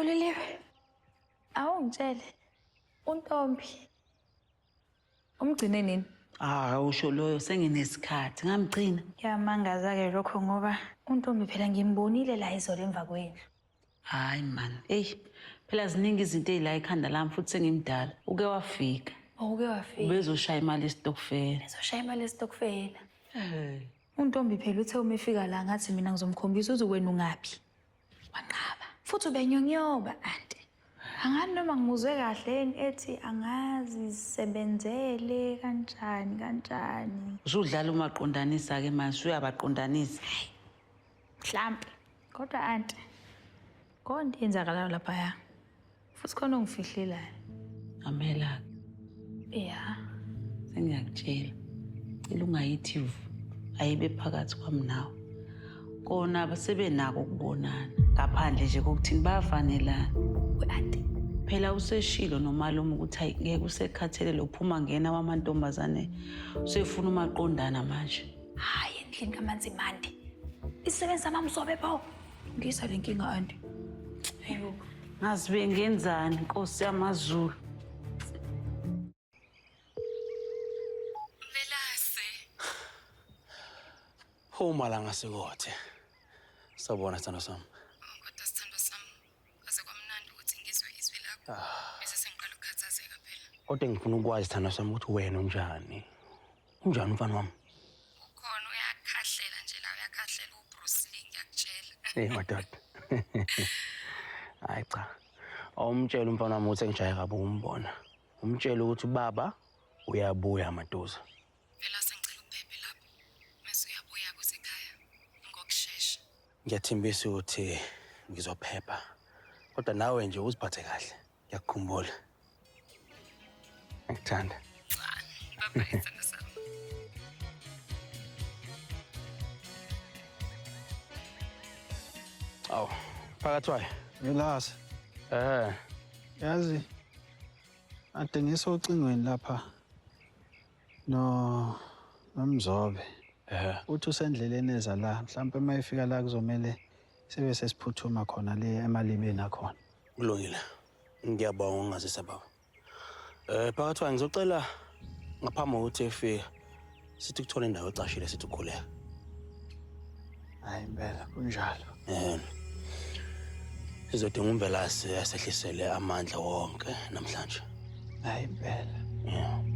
Loliwe, awungitshele uNtombi umgcine nini? Ah, usho loyo senginesikhathi ngamgcina. Kuyamangaza-ke lokho ngoba uNtombi phela ngimbonile la izolo emva kwendlu. Hayi man, eyi phela ziningi izinto ey'la ekhanda lami futhi sengimdala. Uke wafika. Uke wafika. Ubezoshaya imali esitokufela. Ezoshaya imali esitokufela. UNtombi phela uthe uma efika la ngathi mina ngizomkhombisa ukuthi wena ungaphi. Wanqaba. Futhi ubenyonyoba anti. Angani noma ngimuzwe kahle yini ethi angazi sisebenzele kanjani kanjani. Usudlala umaqondanisa-ke manje, usuyabaqondanisa. Mhlampe. Kodwa anti, konke yenzakalayo laphaya. Futhi khona ongifihlelayo. Amela-ke. Ya. Sengiyakutshela. Cela ungayithi vu. Ayibe phakathi kwami nawe. Kona sebenako ukubonana. Ngaphandle nje kokuthini bayafanelana. We-anti. Phela useshilo nomalume ukuthi hayi ngeke usekhathele lo phuma ngena wamantombazane. Usefuna umaqondana manje. Hhayi endlini kaManzimande. Isisebenzi samamzobe pho. Ngiyisa le nkinga anti. Hayibo. Ngazi bengenzani Nkosi yamaZulu. Velase. Phuma la ngasikothe. Sawubona sithando sami. Oh, kodwa sithando sami, kwaze kwamnandi ukuthi ngizwe izwi lakho. Bese sengiqala ukukhathazeka phela. Kodwa ngifuna ukwazi sithando sami ukuthi wena unjani. Unjani umfana wami? Ukhona uyakhahlela nje la, uyakhahlela uBruce Lee ngiyakutshela. Hey madoda. Hayi cha. Awumtshele umfana wami ukuthi engijahe kabi ukumbona. Umtshele ukuthi ubaba uyabuya maduze. Velase ngicela uphephe lapho. Mese uyabuya kusekhaya ngokushesha. Ngiyathembisa ukuthi ngizophepha. Kodwa nawe nje uziphathe kahle. Ngiyakukhumbula. Ngikuthanda. Bye bye sithando sami. Awu, phakathi wayo. Velase, Eh, yazi ade ngisocingweni lapha no noMzobe. eh. Uthi usendleleni eza la, mhlawumbe uma efika la kuzomele sibe sesiphuthuma khona le emalibeni akhona. Kulungile. Ngiyabonga ungazisa baba. Phakathi wayo ngizocela ngaphambi kokuthi efika sithi kuthola indawo ecashile sithi ukhuleka. Hayi impela kunjalo. Eh. Sizodinga uMvelase asehlisele amandla wonke namhlanje. Hayi impela. Yeah.